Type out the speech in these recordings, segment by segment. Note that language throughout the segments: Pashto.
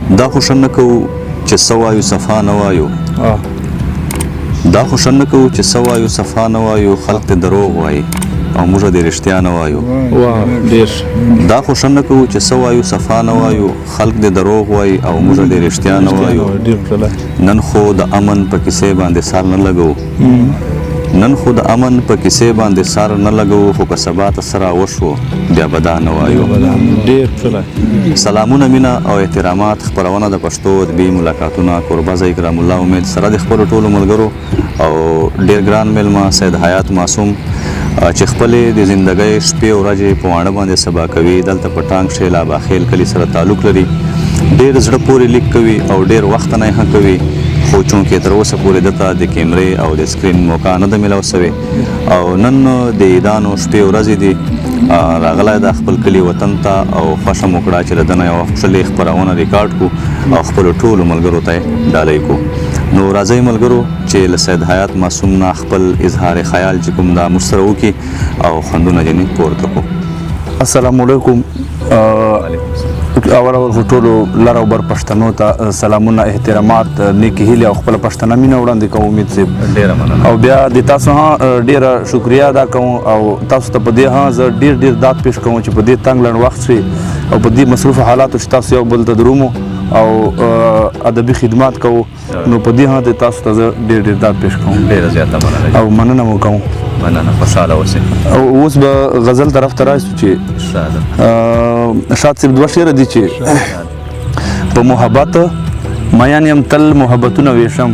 دا خو ښه نه کوو چې څه وایو صفا نه وایو. دا خو ښه نه کوو چې څه وایو صفا نه وایو، خلک ته دروغ وایي او موږ د رښتیا نه وایو. ډېر. دا خو ښه نه کوو چې څه وایو صفا نه وایو، خلک د دروغ وایي او موږ د رښتیا نه وایو. نن خو د امن په کیسې باندې سر نه لګوو، نن خو د امن په کیسې باندې سر نه لګوو، خو که سبا ته څه راوشو بیا به دا نه وایو. ډېر ښکلی. سلامونه، مینه او احترامات. خپرونه د پښتو ادبي ملاقاتونه، کوربه زه اکرام الله امید سره د خپلو ټولو ملګرو او ډېر ګران مېلمه سید حیات معصوم چې خپلې د زندګۍ شپې او ورځې په واڼه باندې سبا کوي، دلته په ټانک کښې لاباخېل کلي سره تعلق لري. ډېر زړه پورې لیک کوي او ډېر وخت نه یې کوي، خو چونکې تر اوسه پورې ده ته د کیمرې او د سکرین موقع نه ده میلاو سوې او نن د عیدانو شپې ورځې دي، راغلی ده خپل کلي وطن ته او خوښه مو کړه چې له ده نه یوه ښکلې خپرونه ریکارډ کړو او خپلو ټولو ملګرو ته یې ډالۍ کړو. نو راځئ ملګرو چې له سید حیات معصوم نه خپل اظهار خیال چې کوم دا موږ سره وکړي او خوندونه ځینې پورته کړو. السلام علیکم. اول اول خو ټولو لر او بر پښتنو ته سلامونه، احترامات، نیکې هیلې او خپله پښتنه مینه وړاندې کوم امید صاحب. ډېره مننه. او بیا د تاسو هم ډېره شکریه ادا کوم او تاسو ته په دې هم زه ډېر ډېر داد پیش کوم چې په دې تنګ لنډ وخت کښې او په دې مصروف حالاتو چې تاسو یو بل ته درومو او ادبي خدمات کوو، نو په دې هم د تاسو ته زه ډېر ډېر داد پیش کوم. ډېره زیاته مننه او مننه مو کوم. مننه، خوشحاله اوسئ. او اوس به غزل طرف ته راشو چې شاد صاحب دوه شعره دي چې په محبت میان یم تل محبتونه ویشم،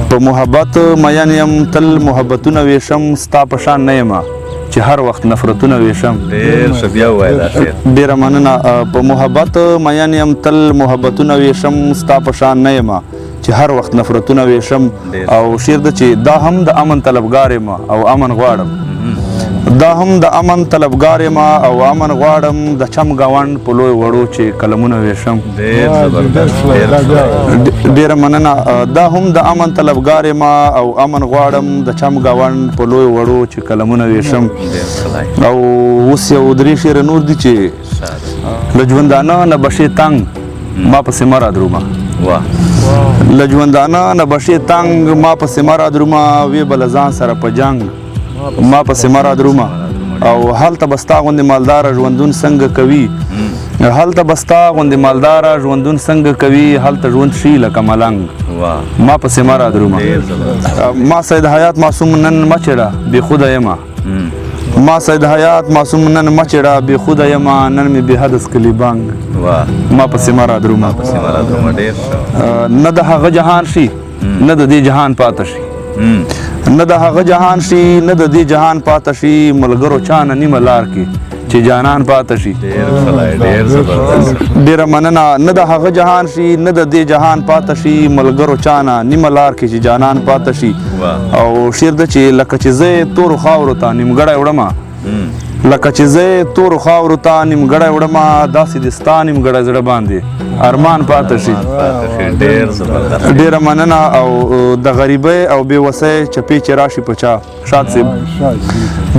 په محبت میان یم تل محبتونه ویشم، ستا په شان نه یم چې هر وخت نفرتونه ویشم. ډېر ښه، بیا ووایه دا شعر. ډېره مننه. په محبت میان یم تل محبتونه ویشم، ستا په شان نه یم چې هر وخت نفرتونه ویشم. او شعر ده چې دا هم د امن طلبګار یم او امن غواړم، دا هم د امن طلبګار یم او امن غواړم، د چم ګاونډ په لوی وړو چې قلمونه ویشم. ډېره مننه. دا هم د امن طلبګار یم او امن غواړم، د چم ګاونډ په لوی وړو چې قلمونه ویشم. او اوس یو درې شعره نور دي چې له ژوندانه نه بشې تنګ ما پسې مه رادرومه، له ژوندانه نه بشې تنګ ما پسې مه رادرومه، وې به له ځان سره په جنګ ما پسې مه رادرومه. او هلته به ستا غوندې مالداره ژوندون څنګه کوي، هلته به ستا غوندې مالداره ژوندون څنګه کوي، هلته ژوند شي لکه ملنګ ما پسې مه رادرومه. ما سید حیات معصوم نن مه چېړه بې خوده یمه، ما سید حیات معصوم نن مه چېړه بې خوده یمه، نن مې بې حده څکلي بانګ ما پسې مه رادرومه. نه د هغه جهان شي نه د دې جهان پاته شي، نه د هغه جهان شي نه د دې جهان پاته شي، ملګرو چا نه نیمه لار کې چې جانان پاته شي. ډېره مننه. نه د هغه جهان شي نه د دې جهان پاته شي، ملګرو چا نه نیمه لار کې چې جانان پاته شي. او شعر ده چې لکه چې زه تورو خاورو ته نیمګړی وړمه، لکه چې زه تورو خاورو ته نیمګړی وړمه، داسې د ستا نیمګړی زړه باندې ارمان پاته شي. ډېره مننه. او د غریبۍ او بې وسۍ چپې چې راشي په چا، شاد صاحب،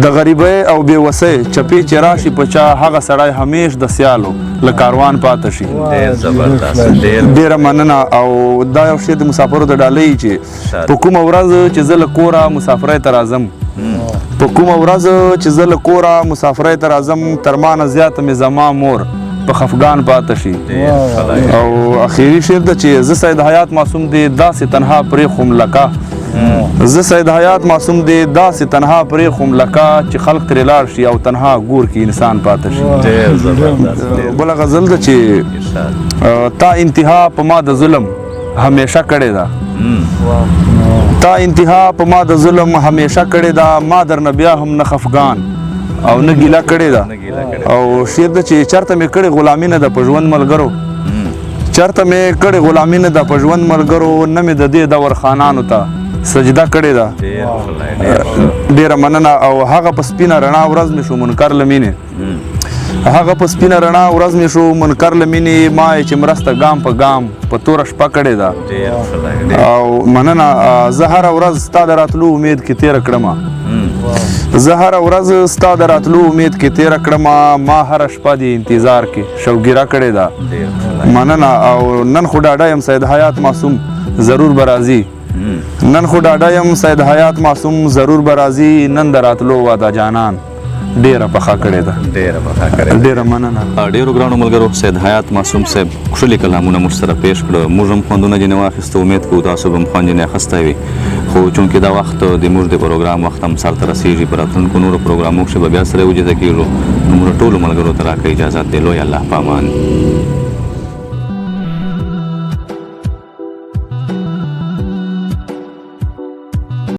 د غریبۍ او بې وسۍ چپې چې راشي په چا، هغه سړی همیش د سیالو له کاروان پاته شي. ډېره مننه. او دا یو شعر د مسافرو د ډالۍ چې په کومه ورځ چې زه له کوره مسافرۍ ته راځم، په کومه ورځ چې زه له کوره مسافرۍ ته راځم، تر ما نه زیاته مې زما مور په خفګان پاته شي. او اخیری شعر ده چې زه سید حیات معصوم دی داسې تنها پرېښوم لکه، زه سید حیات معصوم دی داسې تنها پرېښوم لکه چې خلق ترې لاړ شي او تنها ګور کې انسان پاته شي. بله غزل ده چې تا انتها په ما د ظلم همیشه کړې ده، تا انتها په ما د ظلم همیشه کړې ده، ما درنه بیا هم نه خفګان او نه ګیله کړې ده. او شعر ده چې چېرته مې کړې غلامي نه ده په ژوند ملګرو، چېرته مې کړې غلامي نه ده په ژوند ملګرو، نه مې د دې دور خانانو ته سجده کړې ده. ډېره مننه. او هغه په سپینه رڼا ورځ مې شو منکر له مینې، هغه په سپینه رڼا ورځ مې شو منکر له مینې، ما یې چې مرسته ګام په ګام په توره شپه کړې ده. او مننه. زه هره ورځ ستا د راتلو امید کې تېره کړمه، زه هره ورځ ستا د راتلو امید کې تېره کړم، ما هره شپه د انتظار کې شوګیره کړې ده. مننه. او نن خو ډاډه یم سید حیات معصوم ضرور به راځي. نن خو ډاډه یم سید حیات معصوم ضرور به راځي، نن د راتلو وعده جانان ډیره پخه کړې ده. ډیره پخه کړې. ډیره مننه. ډیرو ګرانو ملګرو، سید حیات معصوم صاحب کښلي کلامونه موږ سره پیش کړه، موږ هم خوندونه ځینې واخیسته، امید کوو تاسو به هم خوند ځینې اخیستی وي. خو چونکې دا وخت د موږ د پروګرام وخت هم سر ته رسېږي، په راتلونکو نورو پروګرامو کښې به بیا سره وجیده کېږو. نو موږ ټولو ملګرو ته راکړئ اجازت دی. لوی الله په امان.